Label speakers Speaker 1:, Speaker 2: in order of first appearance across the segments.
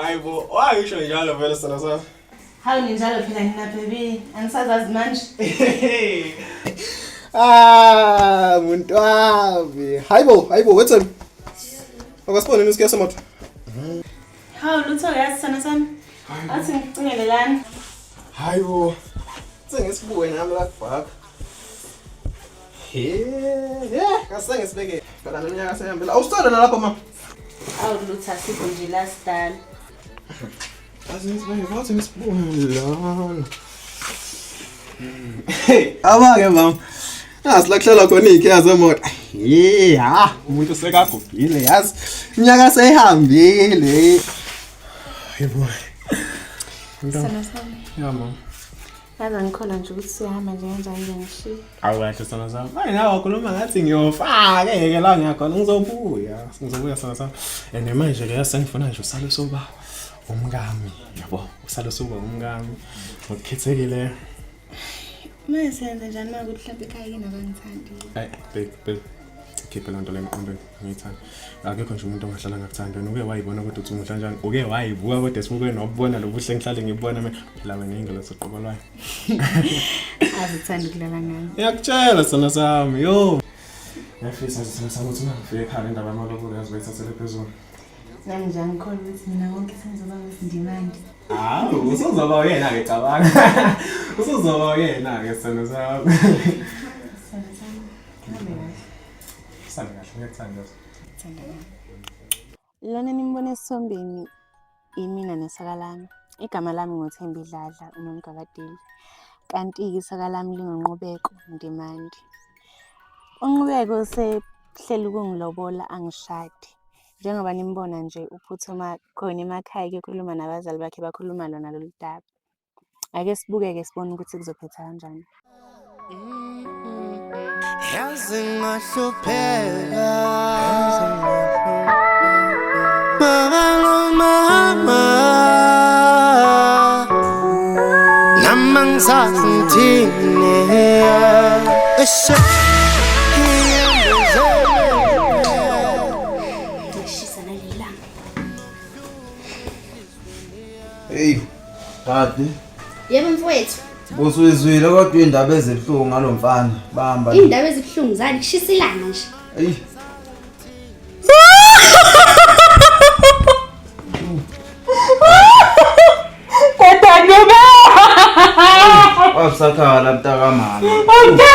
Speaker 1: Hayi bo, wayisho njalo vele sana sami.
Speaker 2: Hawu ninjalo phela nina baby. Angisazazi manje.
Speaker 1: Ah, muntu wami. Hayibo, hayibo, wethe. Akasibone nisikiya semoto.
Speaker 2: Hawu lutho yazi sana sami. Athi ngicingele lana.
Speaker 1: Hayibo. Sengisibuke nami la kubhaka. He, he, kasengisibeke. Phela neminyaka seyihambile. Awusithole nalapho ma.
Speaker 2: Awu lutho asikho nje la sidala.
Speaker 1: Athi ngisibuke, athi ngisibuke lana. Hey, abake mama. Nasi la kuhlala khona iy'khiya zemoto. Ye, ha, umuntu sekagugile yazi. Iminyaka seyihambile. Hayibo.
Speaker 2: Sana sami.
Speaker 1: Ya mama.
Speaker 2: Yazi angikholwa nje ukuthi siyahamba nje kanjani nje ngishiye.
Speaker 1: Awu kahle sana sami. Hayi nawe wakhuluma ngathi ngiyofa ke la ngiyakhona ngizobuya. Ngizobuya sana sami. And manje ke sengifuna nje usale soba umkami yabo. Usale soba umkami. Ngokukhethekile.
Speaker 2: Manje senze njani uma ukuthi mhlawumbe ekhaya kini abangithandi?
Speaker 1: Hey, babe, babe. Khiphe loo nto le emqondweni ngiyithanda. Akekho nje umuntu ongahlala ngakuthanda. Wena uke wayibona kodwa uthi umuhle kanjani? Uke wayibuka kodwa esibukweni wabona lo buhle ngihlale ngibona mina. Phela wena ingelosi uqobo lwayo.
Speaker 2: Azithandi ukulala ngami.
Speaker 1: Ngiyakutshela sona sami, yo. Ngiyafisa nje sona sami ukuthi uma ngifika ekhaya le ndaba yamalobolo yazi bayithathele phezulu.
Speaker 2: Nami nje angikholwa ukuthi mina konke sengizoba ngusindimandi.
Speaker 1: Hawu, usuzoba uyena-ke cabanga. Usuzoba uyena-ke sona sami.
Speaker 2: Sona sami. Hambe kahle.
Speaker 1: Sale kahle, ngiyakuthanda.
Speaker 2: Thanda nami. Lona nimbona esithombeni imina nesaka lami. Igama lami nguThembi Dladla uNomgabadeli. Kanti-ke isaka lami linguNqubeko Ndimande. UNqubeko usehleli ukungilobola angishade. Njengoba nimbona nje uphuthuma khona emakhaya kuyokhuluma nabazali bakhe bakhuluma lona lolu daba. Ake sibukeke sibone ukuthi kuzophetha kanjani.
Speaker 3: Yazi ngahlupheka Baba mama Nami angisazi ngithini Eshe
Speaker 2: Lishisa naleli langa.
Speaker 4: Hey, kade
Speaker 5: Yebo mfowethu,
Speaker 4: usuyizwile kodwa indaba ezibuhlungu ngalo mfana. Bamba.
Speaker 5: iy'ndaba ezibuhlungu zani kushisa ilanga nje.
Speaker 4: Ey. Wabusakhala mntakamama. Thula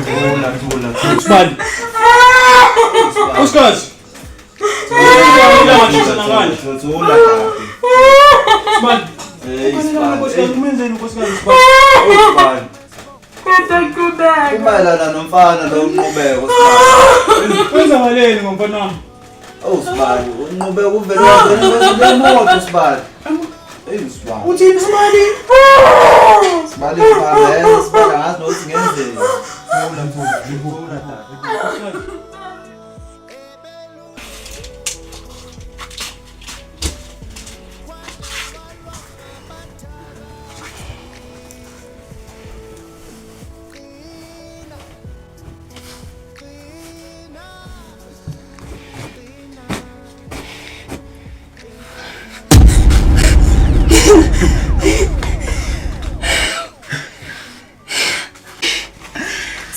Speaker 4: thula thula.
Speaker 1: Sibali. Uskazi.
Speaker 4: Thula kade.
Speaker 1: Sibali.
Speaker 4: Hey, Sibali.
Speaker 1: Umenzeni unkosikazi Sibali?
Speaker 4: Sibali. Kumayelana nomfana lo Nqubeko Sibali.
Speaker 1: Kwenzakaleni ngomfana wami?
Speaker 4: Oh Sibali, uNqubeko uvele wavela ngemoto Sibali. Ey Sibali.
Speaker 1: Uthini Sibali?
Speaker 4: Sibali Sibali, Sibali angazi nokuthi ngenzeni. Thula thula thula dade.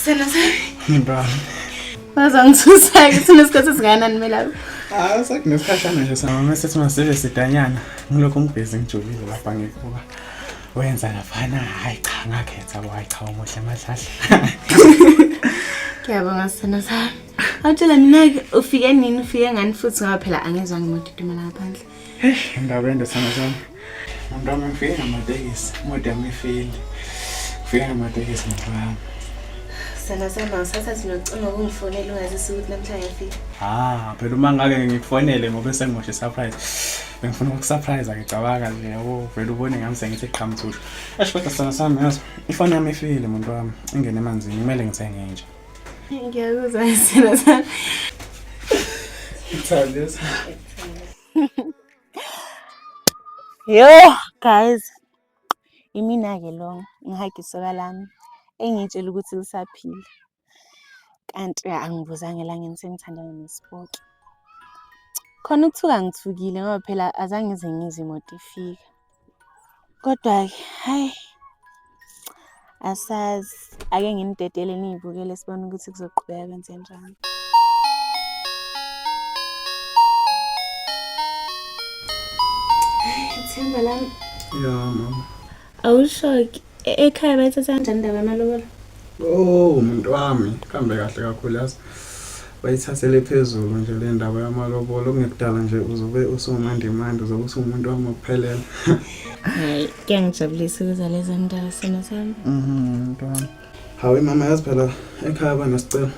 Speaker 2: Sena sami.
Speaker 1: Mntwana.
Speaker 2: Wazangithusa-ke sinesikhathi esingakanani melapho.
Speaker 1: Ah, sekunesikhashana nje sama mase sithi masibe sidanyana. Ngilokhu ngibhizi ngijulile lapha ngikubuka. Wenza laphana, hayi cha ngakhetha bo, hayi cha umuhle madladla.
Speaker 2: Ngiyabonga sena sami. Awutshela mina-ke ufike nini ufike ngani futhi ngoba phela angizwa ngimoto idumela ngaphandle.
Speaker 1: Hey, indaba ende sana sami. Muntu wami ngifike ngamatekisi, imoto yami ifile. Ngifike ngamatekisi muntu wami.
Speaker 2: Sena sami awusathathi nocingo ukungifonela ungazisi ukuthi namhlanje ngiyafika.
Speaker 1: Ah, phela uma ngake ngikufonele ngoba sengimoshe surprise. Bengifuna ukukusurprise ke cabanga nje yabo vele ubone ngami sengithi qhamthushu. Esho kodwa sana sami yazi ifoni yami ifile muntu wami ingene emanzini kumele ngithenge nje.
Speaker 2: Ngiyakuzwa sena sami.
Speaker 1: Ngithanda.
Speaker 2: Yo guys, imina-ke lo ngihage isoka lami engiyitshela ukuthi lisaphila. Kanti angibuzanga elangeni sengithandana nesipoki. Khona ukuthuka ngithukile ngoba phela azange ngize ngizwe imoto ifika. Kodwa-ke hhayi asazi, ake nginidedele niy'bukele sibone ukuthi kuzoqhubeka kwenzenjani. Themba lami.
Speaker 1: Ya mama.
Speaker 2: Awusho-ke ekhaya bayithatha kanjani indaba yamalobolo?
Speaker 1: Oh umuntu wami kuhambe kahle kakhulu yazi. Bayithathele phezulu nje le ndaba yamalobolo kungekudala nje uzobe usumandimandi uzobe usuwumuntu wami okuphelele.
Speaker 2: Hayi kuyangijabulisa ukuzwa lezo ndaba sona sami.
Speaker 1: Umuntu wami. Hawu mama yazi phela ekhaya banesicelo.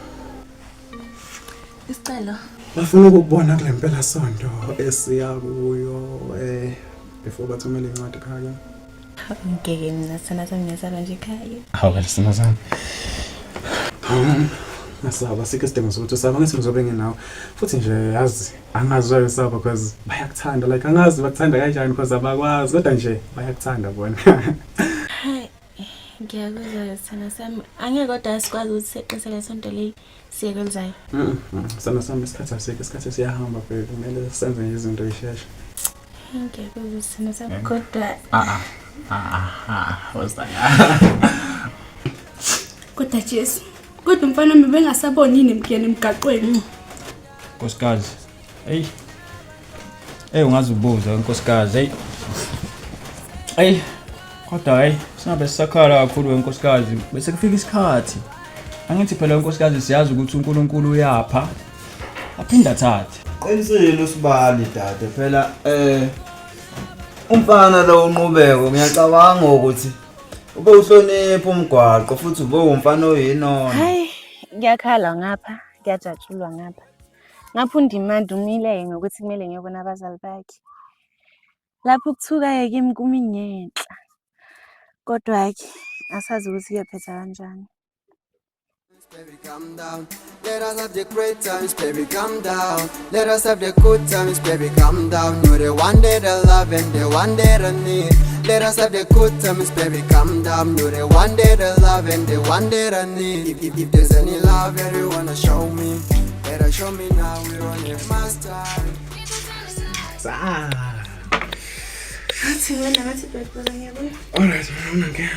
Speaker 2: Isicelo?
Speaker 1: Bafuna ukukubona kule mpela sonto esiya kuyo before bathumele incwadi ekhaya.
Speaker 2: Ngeke mina sona sami ngiyasaba nje ekhaya.
Speaker 1: Hawu kahle sona sami. Ngasaba sikho isidingo sokuthi usaba ngithi ngizobe nginawe. Futhi nje yazi angazi why usaba because bayakuthanda like angazi bakuthanda kanjani because abakwazi kodwa nje bayakuthanda bona.
Speaker 2: Hayi ngiyakuzwa sona sami. Angeke kodwa sikwazi ukuthi seqise le sonto leli siye kwelizayo.
Speaker 1: Sona sami isikhathi asikho isikhathi siyahamba baby kumele senze nje izinto zisheshe.
Speaker 2: Ngiyakuzwa sona sami kodwa
Speaker 1: What's that?
Speaker 5: Kodwa Jesu, kodwa umfana wami bengasaboni yini emgiyeni emgaqweni.
Speaker 6: Nkosikazi. Hey. Hey ungazibuza nkosikazi. Hey. Hey. Kodwa hey, singabe sisakhala kakhulu wenkosikazi. Bese kufika isikhathi. Angithi phela wenkosikazi siyazi ukuthi uNkulunkulu uyapha. Aphinda athathe.
Speaker 4: Qinisile usibali dade phela umfana lo uNqubeko ngiyacabanga ukuthi ube uhlonipha umgwaqo futhi ube umfana oyinona.
Speaker 2: Hayi kuyakhala ngapha, kuyajatshulwa ngapha. Ngapha uNdimande umile ngokuthi kumele ngiyobona abazali bakhe. Lapho ukuthuka-ke kimi kumi ngenhla. Kodwa-ke asazi ukuthi kuyophetha kanjani.
Speaker 3: Baby, calm down. Let us have the great times, baby, calm down. Let us have the good times, baby, calm down. You're the one that I love and the one that I need. Let us have the good times, baby, calm down. You're the one that I love and the one that I need. If there's any love that you wanna show me, better show me now. We don't have much time.
Speaker 2: Athi wena ngathi bhekubona ngiyabuya.
Speaker 1: All right, mama ke.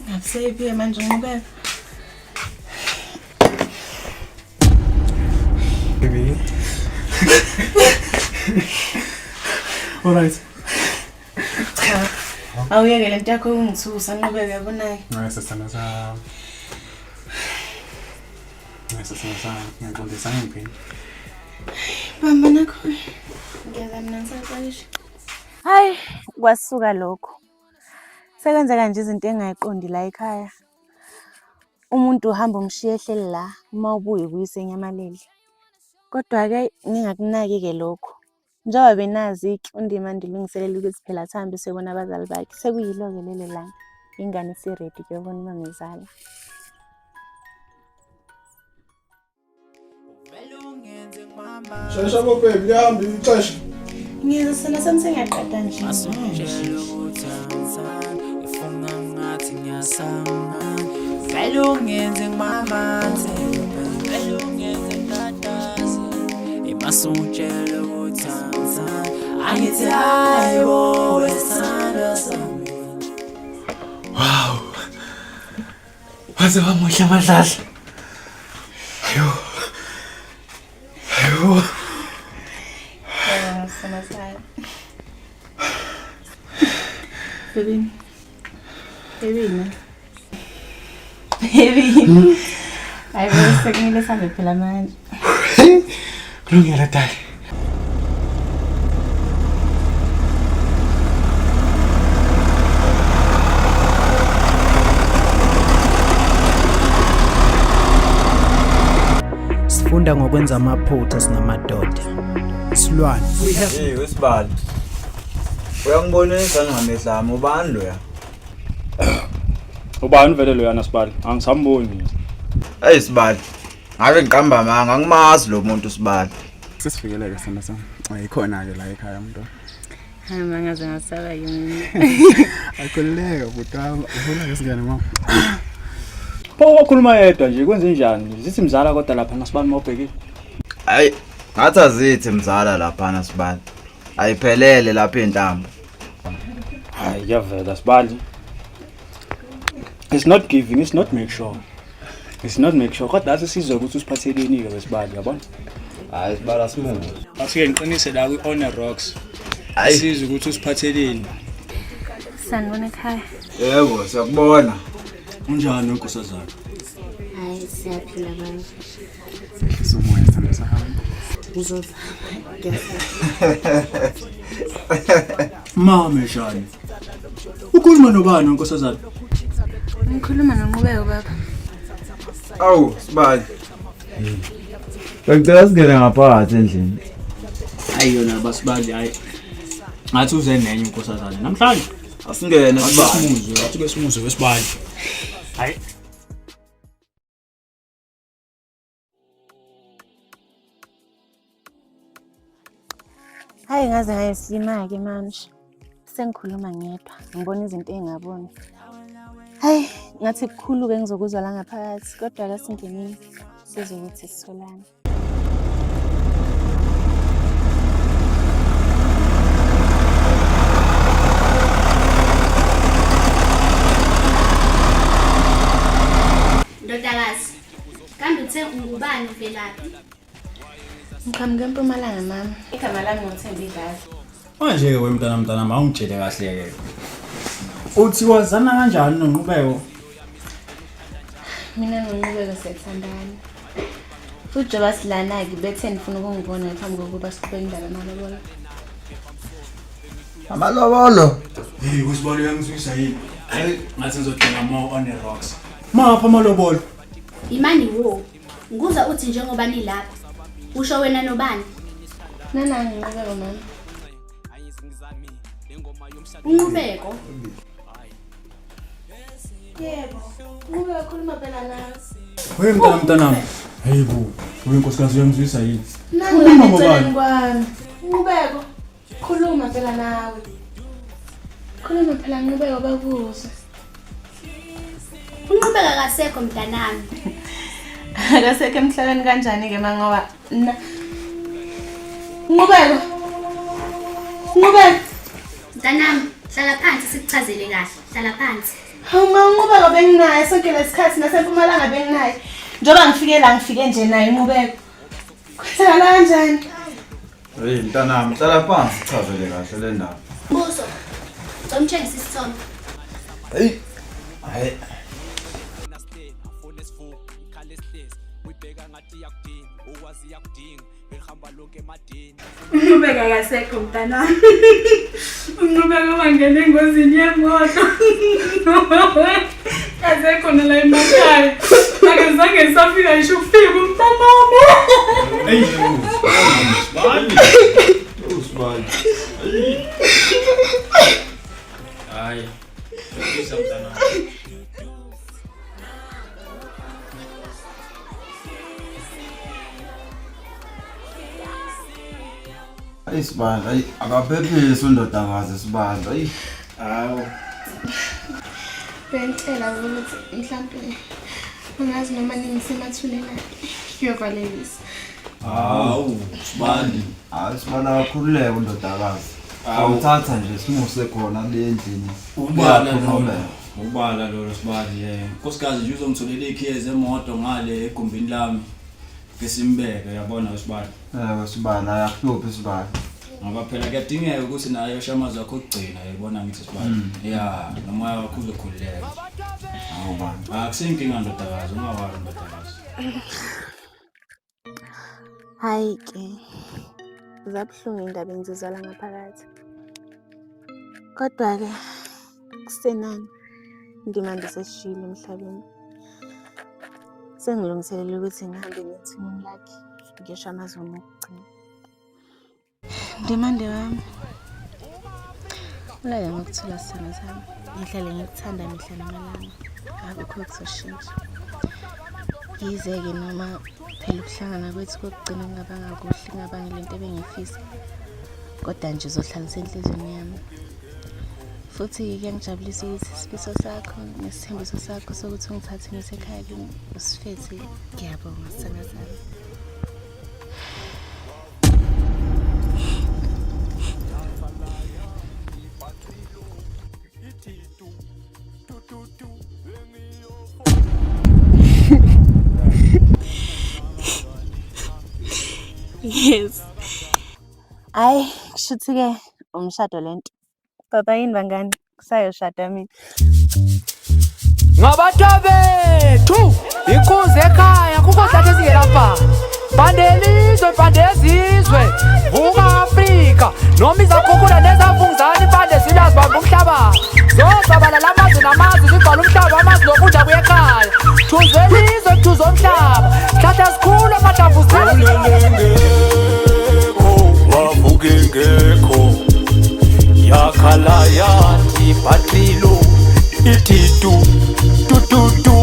Speaker 2: Ngabuseyiphi manje ngoba
Speaker 1: Baby. All right.
Speaker 2: Cha. Awuyeke lento yakho ungithusa Nqubeko yabona-ke.
Speaker 1: Nice sithando sami. Nice sithando sami. Ngiyaxolisa ngiphinde.
Speaker 2: Bamba nakho. Ngiyeza mina ngisaqalisha. Hayi, kwasuka lokho. Sekwenzeka nje izinto engayiqondi la ekhaya. Umuntu uhamba umshiye ehleli la, uma ubuye ubuyise enyamalele. Kodwa-ke ningakunaki-ke lokho. Njengoba benazi-ke uNdimande ulungiselela ukuthi phela sihambe siyobona abazali bakhe. Sekuyilo-ke lelo langa. Ingane isi-ready kuyobona umamezala.
Speaker 1: Shesha bo baby lihamba ixesha.
Speaker 2: Ngiyeza sona sami sengiyaqeda nje.
Speaker 1: Wow. Waze wamuhle amadlala. Ayo. Ayo.
Speaker 2: Sona sami. Baby. Baby. Baby. Hayi bo sekumele sihambe phela manje.
Speaker 1: Kulungile dali.
Speaker 7: Sifunda ngokwenza amaphutha singamadoda. Silwane.
Speaker 4: Hey wesibali. Uyangibonisa ngamehlo ami ubani loya?
Speaker 6: Ubani vele loyana Sibali? Angisamboni mina.
Speaker 4: Hey Sibali. Ngabe ngiqamba amanga angimazi lo muntu sibali.
Speaker 1: Sesifikeleke sithando sami. Ayikhona ke la ekhaya umuntu.
Speaker 2: Hayi mangaze ngasaba yini.
Speaker 1: Akhululeka bhuti wami. Ufuna ke singene mama.
Speaker 6: Pho wakhuluma yedwa nje kwenze njani? Zithi mzala kodwa lapha nasibani mawubhekile.
Speaker 4: Hayi ngathi azithi mzala lapha nasibali. Ayiphelele lapha intambo.
Speaker 6: Hayi kuyavela sibali. It's not giving, it's not make sure. It's not make sure. Kodwa ase sizwe ukuthi usiphatheleni ke wesibali yabona?
Speaker 4: Hayi sibala simungu.
Speaker 6: Asike ngiqinise la kwi on rocks.
Speaker 4: Hayi.
Speaker 6: Sizwe ukuthi usiphatheleni.
Speaker 2: Sanibona ekhaya.
Speaker 4: Yebo siyakubona.
Speaker 6: Unjani nkosazana?
Speaker 2: Hayi siyaphila baba.
Speaker 1: Ehlisa umoya sithando sami.
Speaker 2: Ngizozama. Ngiyasaba.
Speaker 6: Mame shani. Ukhuluma nobani nkosazana?
Speaker 2: Ngikhuluma noNqubeko baba.
Speaker 4: Awu sibali. Bengicela singene ngaphakathi endlini.
Speaker 6: Hayi yona basibali hayi. Ngathi uze nenye inkosazana namhlanje.
Speaker 4: Asingene sibali.
Speaker 6: Asimuzwe, athi ke simuzwe wesibali. Hayi.
Speaker 2: Hayi ngaze ngayisilima-ke manje. Sengikhuluma ngedwa, ngibona izinto engingaboni. Hayi, ngathi kukhulu-ke engizokuzwa la ngaphakathi, kodwa ake singeneni sizwe ukuthi sitholani.
Speaker 5: Ndodakazi, kambe uthe ungubani uvelaphi?
Speaker 2: Ngiqhamuke eMpumalanga mama. Igama lami nguThembi Dladla.
Speaker 6: Manje ke wemntana mntana mawungitshele kahle ke. Uthi wazana kanjani noNqubeko?
Speaker 2: Mina noNqubeko siyathandana. Futhi njengoba silana-ke bethe nifuna ukungibona phambi kokuba siqhubeke indaba yamalobolo.
Speaker 4: Amalobolo.
Speaker 6: Hey, kusibalo uyangizwisa yini? Hayi, ngathi ngizodinga more on the rocks. Mapha amalobolo.
Speaker 5: Imani wo. Ngikuzwa uthi njengoba nilapha. Usho wena nobani?
Speaker 2: Nanangi Nqubeko mama.
Speaker 5: Unqubeko.
Speaker 2: Yebo, Nqubeko khuluma phela nawe.
Speaker 6: Hey mntana mntanami. Hey bo, we nkosikazi uyangizwisa yini?
Speaker 2: Nangu
Speaker 6: Ukhuluma
Speaker 2: la
Speaker 6: ngobani?
Speaker 2: eceleni kwami. Nqubeko, khuluma phela nawe. Khuluma phela Nqubeko bakuzwe.
Speaker 5: Unqubeko akasekho mntanami.
Speaker 2: Akasekho emhlabeni kanjani-ke ma ngoba na Nqubeko. Nqubeko.
Speaker 5: Mntanami, hlala phansi sikuchazele kahle. Hlala phansi.
Speaker 2: Hawu ma uNqubeko benginaye sonke lesikhathi nasempumalanga benginaye. Njengoba ngifike la ngifike nje naye uNqubeko. Kwenzakala kanjani?
Speaker 4: Hey mntanami hlala phansi chazele kahle le ndaba.
Speaker 5: Mbuso. Ngicela umtshengise isithombe.
Speaker 4: Hey. Hayi.
Speaker 5: Unqubeko akasekho mntanami. Unqubeko wangena engozini yemoto. Akasekho nala emakhaya. Akazange safika ngisho ukufika umntanami.
Speaker 6: Hey, sibali.
Speaker 4: Usibali.
Speaker 6: Hayi. Ngizwisa mntanami.
Speaker 4: Hayi sibali, hayi akaphephisi undodakazi sibali. Hayi. Hawu.
Speaker 2: Bengicela ukuthi mhlampe angazi noma ningisemathuneni akhe ngiyovalelisa.
Speaker 6: Hawu, sibali.
Speaker 4: Hayi sibali akakhululeke undodakazi. Awuthatha nje simuse khona le endlini.
Speaker 6: Ubala lolo.
Speaker 4: Uyakhululeka.
Speaker 6: Ubala lolo sibali eh. Nkosikazi nje uzongitholela ikhiye zemoto ngale egumbini lami. Ke simbeke uyabona sibali.
Speaker 4: Yebo sibali, ayahluphi sibali.
Speaker 6: Ngoba phela kuyadingeka ukuthi naye osho amazwi akho okugcina uyabona ngithi sibali. Ya, nomoya wakho uzokhululeka.
Speaker 4: Hawu bani.
Speaker 6: Akusenkinga ndodakazi, ungawari ndodakazi.
Speaker 2: Hayi ke. Zabuhlungu indaba engizizwa la ngaphakathi. Kodwa ke kusenani Ndimande sesishiyile emhlabeni. Sengilungiselela ukuthi ngihambe ngiye ethuneni lakhe ngisho amazwi ami okugcina. Ndimande wami. Ulale ngokuthula sithando sami. Ngihlale ngikuthanda mihla namalanga. Akukho okuzoshintsha. Yize-ke noma Phela ukuhlangana kwethu kokugcina kungabanga kuhle, kungabanga lento ebengiyifisa. Kodwa nje uzohlala usenhliziyweni yami. Futhi kuyangijabulisa ukuthi isifiso sakho nesithembiso sakho sokuthi ungithathe ngise ekhaya kini usifezile. Ngiyabonga sithanda sami. Yes. Hayi, kushuthi ke umshado lento. Baba yini bangani? Kusayoshada mina.
Speaker 8: Ngabantabethu inkunzi ekhaya kukho hlathe ezingelapha Bandelizwe bandezizwe vuka Afrika noma izakhukhula nezavunguzana impande zilwa zibamba umhlaba zozabala lamazwe namazwe zivala umhlaba amazwi nokudla kuye ekhaya Thuzelizwe thuzo umhlaba hlahla sikhulu amahlamvu
Speaker 9: Ulelengekho wavuka engekho yakhala yathi bhatlilo ithi tu tu tu tu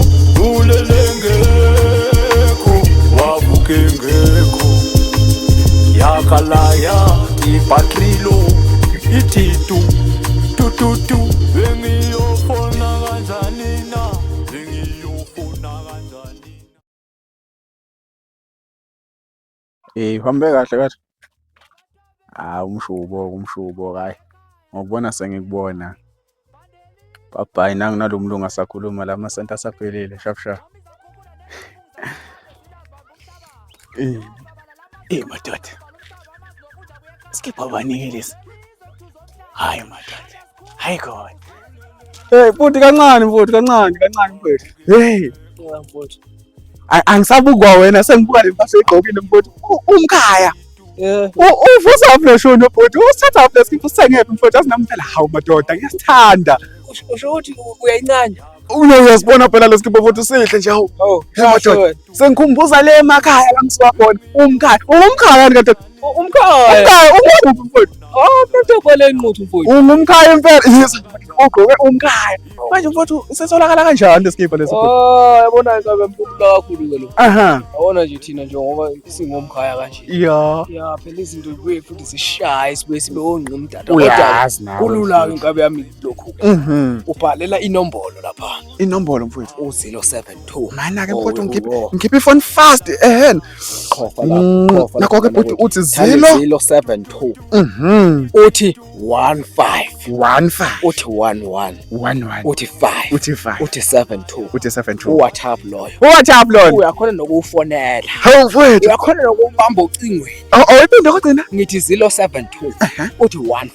Speaker 9: ulelengekho wavuka engekho yakhala yathi bhatlilo ithi tu tu tu tu bengiyofona kanjani na bengiyofona kanjani
Speaker 10: Eh uhambe kahle kahle. Hayi umshubo umshubo hayi. Ngokubona sengikubona. Bye bye nangu nalo mlungu asakhuluma la amasenti asaphelile shap shap. Eh eh madoda. Skipha banike lesi. Hayi madoda. Hayi khona. Hey mfuthu kancane mfuthu kancane kancane mfuthu. Hey. Angisabukwa wena sengibuka le mpahla oyigqokile mfuthu. Umkhaya. Uvusa phi lo shuni bhuti? Usithatha phi lesikipha usithengephi mfuthu? Yazi nami phela hawu madoda ngiyasithanda.
Speaker 8: Usho ukuthi uyayincanya.
Speaker 10: Uyasibona phela lesikipha mfuthu sihle nje hawu.
Speaker 8: Oh,
Speaker 10: Hey madoda. Sengikhumbuza le emakhaya la ngisuka khona. Umkhaya. Ungumkhaya yani kanti?
Speaker 8: Umkhaya.
Speaker 10: Umkhaya ungumuphi mfowethu?
Speaker 8: Oh, mfowethu kwale nquthu mfowethu.
Speaker 10: Ungumkhaya impela. Yes. Ugqoke umkhaya. Manje mfowethu setholakala kanjani lesikipha lesi mfowethu?
Speaker 8: Oh, yabona inkabe mkhulu kakhulu ke lo.
Speaker 10: Aha.
Speaker 8: Yabona nje thina njengoba singomkhaya kanje.
Speaker 10: Ya.
Speaker 8: Ya, phela izinto zibuye futhi zishaye sibuye sibe ongqimdada.
Speaker 10: Uyazi nawe.
Speaker 8: Kulula ke inkabe yami lokhu.
Speaker 10: Mhm.
Speaker 8: Ubhalela inombolo lapha.
Speaker 10: Inombolo mfowethu.
Speaker 8: U072.
Speaker 10: Mana ke mfowethu ngikhiphe ngikhiphe ifone fast ehena.
Speaker 8: Qhofa lapho. Qhofa.
Speaker 10: Nakho ke bhuti uthi 0
Speaker 8: 072.
Speaker 10: Mhm.
Speaker 8: Uthi 15.
Speaker 10: 15.
Speaker 8: Uthi 11.
Speaker 10: 11.
Speaker 8: Uthi 5.
Speaker 10: Uthi 5.
Speaker 8: Uthi 72.
Speaker 10: Uthi 72.
Speaker 8: UWhatsApp loyo.
Speaker 10: UWhatsApp loyo.
Speaker 8: Uyakhona nokuwufonela.
Speaker 10: Hawu mfowethu.
Speaker 8: Uyakhona nokuwubamba ocingweni.
Speaker 10: Oh, oh iphinde kokugcina.
Speaker 8: Ngithi 072. Uthi 15.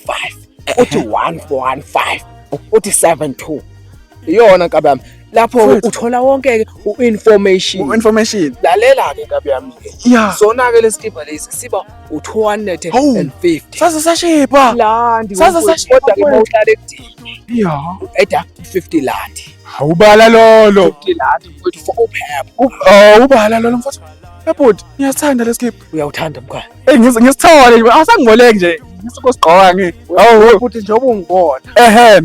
Speaker 8: Uthi 1415. Uthi 72. Iyona nkabi yami. Lapho uthola wonke ke u-information.
Speaker 10: U-information.
Speaker 8: Lalela ke nkabi yami ke.
Speaker 10: Yeah.
Speaker 8: Sona ke lesikipa lesi siba u-250.
Speaker 10: Saze sashipha.
Speaker 8: Landi.
Speaker 10: Saze sashipha.
Speaker 8: Kodwa ke mawuhlala ekudini.
Speaker 10: Yeah.
Speaker 8: Eda 50 landi.
Speaker 10: Awubala lolo.
Speaker 8: 50 landi mfowethu for uphepha.
Speaker 10: Oh, ubala lolo mfowethu. Ebhuti, ngiyathanda lesikipha.
Speaker 8: Uyawuthanda mkhaya.
Speaker 10: Ey ngisithole nje, asangiboleki nje. Ngisuke sigqoka ngi. Hawu,
Speaker 8: futhi njengoba ungibona.
Speaker 10: Ehhe.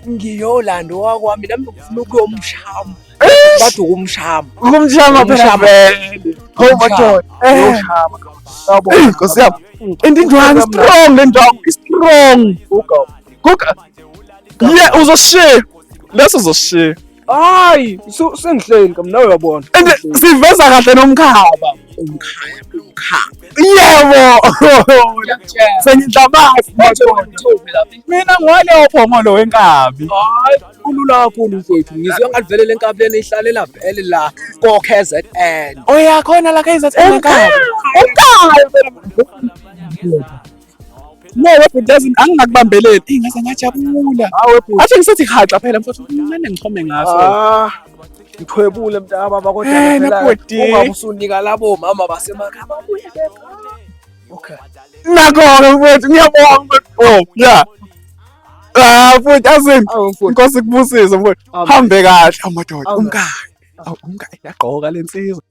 Speaker 8: Ngiyolanda owakwami nami ngifuna ukuyomshama. Bathi ukumshama.
Speaker 10: Ukumshama phela vele. Hawu madoda.
Speaker 8: Uyoshama.
Speaker 10: Ey, Nkosi yami. And indwangu strong le ndwangu, strong. Guga. Yeah, uzoshiya. Leso uzoshiya.
Speaker 8: Hayi, sengihleli kam nawe uyabona.
Speaker 10: And siveza kahle nomkhaba.
Speaker 8: Umkhaya, umkhaba.
Speaker 10: Yebo. Sengidla amasi madoda. Mina ngwale ophongolo wenkabi.
Speaker 8: Hayi, kulula kakhulu mfowethu. Ngizwe ngathi vele le nkabi lena ihlalela vele la ko KZN.
Speaker 10: Oyakhona la KZN enkabi. Umkhaya. No, it doesn't angingakubambeleli. Ey ngaze ngajabula. Athi ngisithi haxa phela mfowethu, ngimane ngichome ngaso.
Speaker 8: Ah. Ngithwebule mntaka baba kodwa
Speaker 10: Eh,
Speaker 8: phela
Speaker 10: nabhuti.
Speaker 8: ungabe usunika labo mama basemakhaya babuye beka. Okay.
Speaker 10: Nakho-ke mfowethu ngiyabonga mfowethu. Oh, yeah. Ah, mfowethu azini. Inkosi ikubusise mfowethu. Hambe kahle. Awu madoda, umkhaya. Awu umkhaya yagqoka lensizwa.